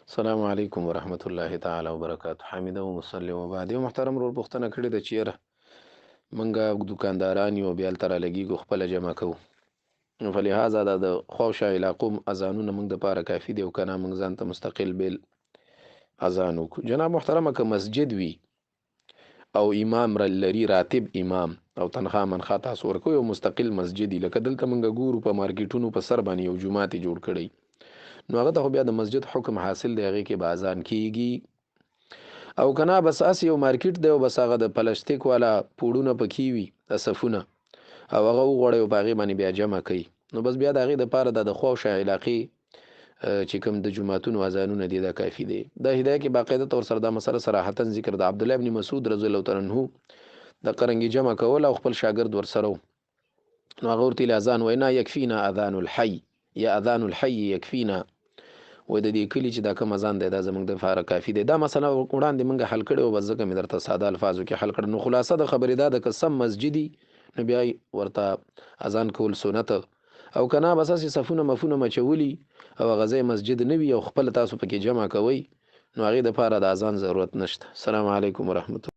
السلام علیکم ورحمت الله تعالی وبرکاته. حامده ومصلی وبعد. یو محترم ورور پوښتنه کړې ده چې یاره موږ دکانداران یو، بیا هلته رالګېږو، خپله جمع کوو، نو فلهذا دا د خواوشا علاقو اذانونه موږ دپاره کافي دی او که نه موږ ځان ته مستقل بېل اذان وکړو؟ جناب محترمه، که مسجد وي او امام لري، راتب امام او تنخوا منخوا تاسو ورکوئ او مستقل مسجد، لکه دلته موږ ګورو په مارکیټونو په سر باندې یو جومات یې جوړ کړی، نو هغه ته خو بیا د مسجد حکم حاصل دی، هغې کې به اذان کیږي. او که نه بس هسې یو مارکیټ دی او بس هغه د پلاستیک والا پوړونه پکې وي، د صفونه، او هغه وغوړوي او په هغې باندې بیا جمع کوي، نو بس بیا د هغې دپاره د خواوشا علاقې چې کوم د جوماتونو اذانونه دي دا کافي دی. دا هدایه کې باقاعده طور سره دا مسله صراحتا ذکر ده. عبدالله ابن مسعود رضی الله تعالی عنه د قرنګي جمع کول او خپل شاګرد ورسره، نو هغه ورته اذان وینا یکفینا اذان الحی یا اذان الحی یکفینا، و د دې کلی چې دا کوم اذان دی دا زمونږ د لپاره کافي دی. دا مسله وړاندې مونږ حل کړې او بس ځکه مې درته ساده الفاظو کې حل کړ. نو خلاصه د خبرې دا ده که سم مسجدي نو بیا ورته اذان کول سنت، او که نه بس هسې صفونه مفونه مچولي او هغه ځای مسجد نه وي او خپل تاسو پکې جمع کوئ، نو هغې دپاره د اذان ضرورت نشته. السلام علیکم ورحمت الله.